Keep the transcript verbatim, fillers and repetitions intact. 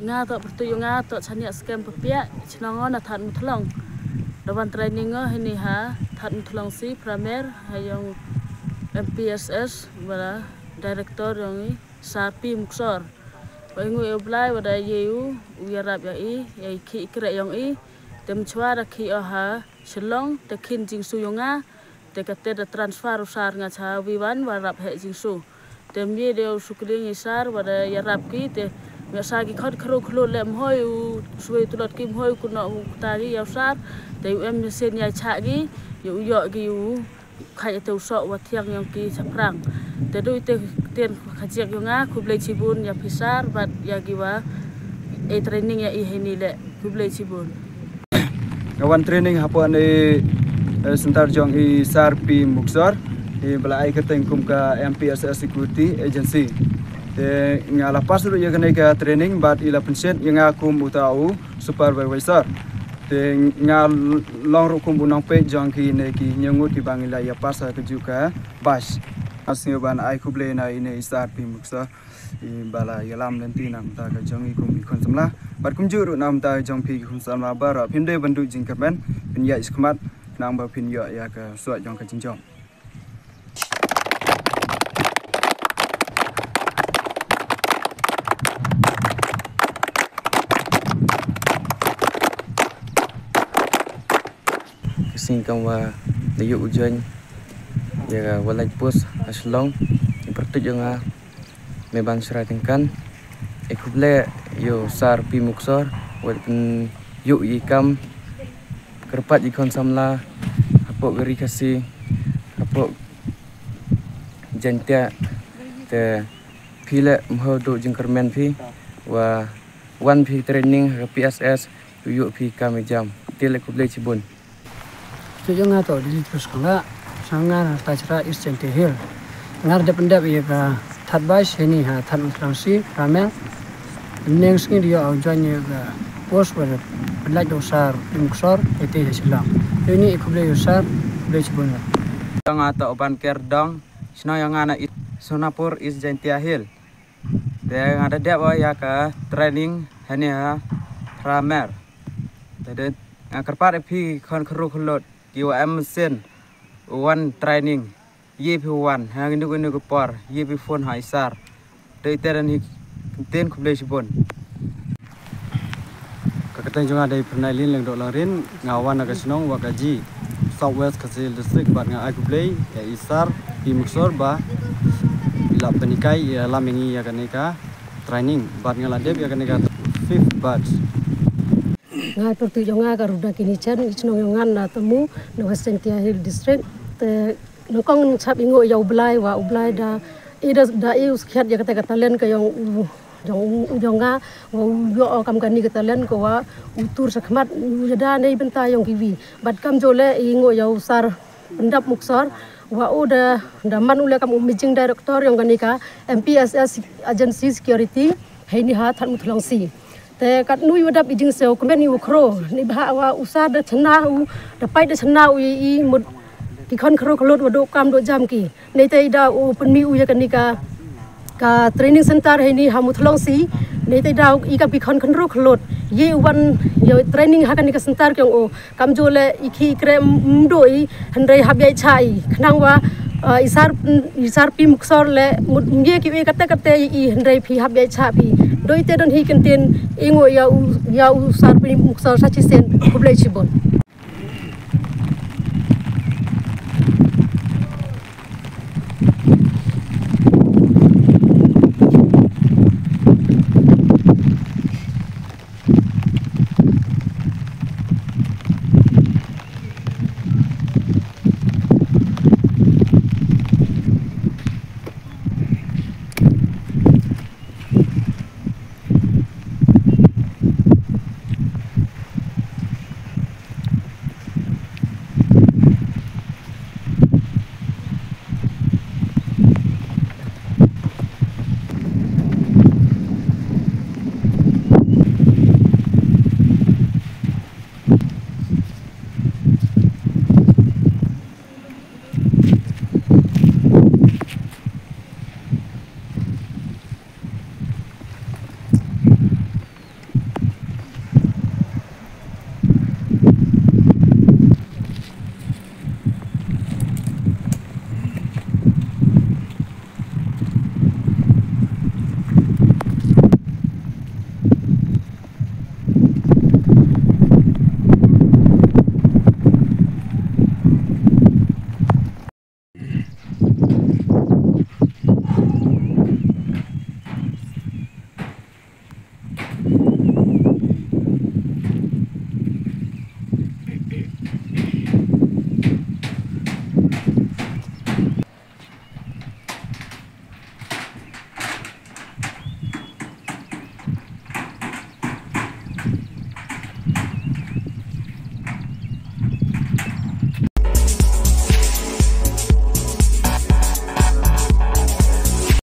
Nga toh pyrtuit ïa nga toh Chaniah Skem Papiah, chnong nga na Thadmuthlong. Da wan training nga hini ha Thadmuthlong C, Pramer, ha ïong M P S S, wala director ïong i Sir P Muksor. Wa i nguh ïa u Blai wa da ïa u, u ïarap ïa i, ïa i khih i kreh ïong i. Te mynshwa da khih o ha Shillong, te khin jingsu ïong nga, te kate da transfer u sir nga cha Vivan wa rap heh jingsu. Te mye de u sukling i sir wa da ïarap ki, te nga sa ki khot khro khlo le mhoi u suwei tulot ki mhoi u kuno u kta ki ïa u sir, te u em sien ïa cha ki, ïa u ïoh ki u kha ïa te u soh wa thiang ïong ki chaphrang. Te du ite tien kha jiak ïong nga, khublei chibun ïa phi sir, bad ïa ki wa e training ïa i hini le, khublei chibun. Nga wan training hapoh ne, eh, center jong i Sir P Muksor, i ba la ai kyrteng kum ka M P S S Security Agency. Te nga la pass ruh ïa kane ka training bad i la pynshet ïa nga kum uta u supervisor. Te nga long ruh kum u nongpeit jong kine ki hynñiew ngut ki ba ngi la ïa pass ha kajuh ka batch. Nga sngew ban ai khublei na ine i Sir P Muksor. I ba la ïalam lynti na ka bynta ka jong i kum i khun samla. Bad kumjuh ruh na ka bynta ka jong phi ki khun samla baroh. Phim dei ban duh jingkyrmen, phin ïaid shakhmat, nang ba phin ïoh ïa ka suat jong ka jingjop. Ka sngi kam wa da ïoh u join ïa ka Wildlife Post ha Shillong, i pyrtuit ïa nga Meban Shrai Tyngkan. E khublei ïa u Sir P Muksor, wat pyn ïoh i kam kyrpad i khun samla hapoh ka ri Khasi, hapoh Jaintia, te phi le mho duh jingkyrmen phi wa wan phi training ha P S S, u ïoh phi kam i jam. Te le khublei chibun. Te jong nga to di terus kala, sanga na ta chra East Jaintia Hill. Ngar dep ndep ïa ka Thadbais hini ha Thadmuthlong C, Pramer. Neng sngi di ïoh au join ïa ka post wa pynlait da u Sir P Muksor, ïa te ha Shillong. Te ini i khublei u sir, khublei chibun. Nga to Ban Ker Dong, shnong ïa nga na East Sonapur, East Jaintia Hill. Te nga da dep ïa ka training hini ha Pramer. Te de nga kyrpad ïa phi khun khynroo khynlut ki wa em sien wan training. Ïa phi wan ha kino kino ki por, ïa phi phone ha i sir. Te ite dan hi ktien, khublei chibun. Ka kyrteng jong nga dei Pyrnailin Lyngdoh Langrin, nga wan na ka shnong Wahkaji, South West Khasi Hills District, bad nga ai khublei ïa i Sir P Muksor ba i la pynhikai ïalam ïa ngi ïa kane ka training, bad nga la dep ïa kane ka fifth batch. Nga pyrtuit jong nga ka Rudakini Chen, i shnong Ïongan na Tamu, na West Jaintia Hill District. Te nyngkong ngin sap ïnguh ïa u Blai, wa u Blai da i da, da i u skhiat ïa kata ka talent ka jong u, jong u, jong nga, wa u ïoh kam kani ka talent ka wa u tur shakhmat u ïada na i bynta jong kiwi. Bad kamjooh le ïnguh ïa u Sir Pyndap Muksor, wa u da, da man u le kam u managing director jong kani ka M P S S Agency Security, heini ha Thadmuthlong C. Te katno i wa dap i jingsiew kmen i wa khro, ni bha wa u sir da chna u, da pait da chna u i, i mut ki khun khynroo khynlut wa duh kam duh jam ki. Nei te i da u pynmih u ïa kani ka, ka training center heini ha Muthlong C. Nei te i da u i ka ki khun khynroo khynlut. Ïa u wan ïa training ha kani ka center ki ong u. Kamjooh le i khih i kreh mdo i, hynrei hap ïa i chah i. Khnang wa, uh, i Sir, i Sir P Muksor le mut ym ïa ki u i kate kate i, hynrei phi hap ïa i chah phi. Dei te don hi kyntien ïnguh ïa u, ïa u Sir P Muksor sa shisien, khublei chibun.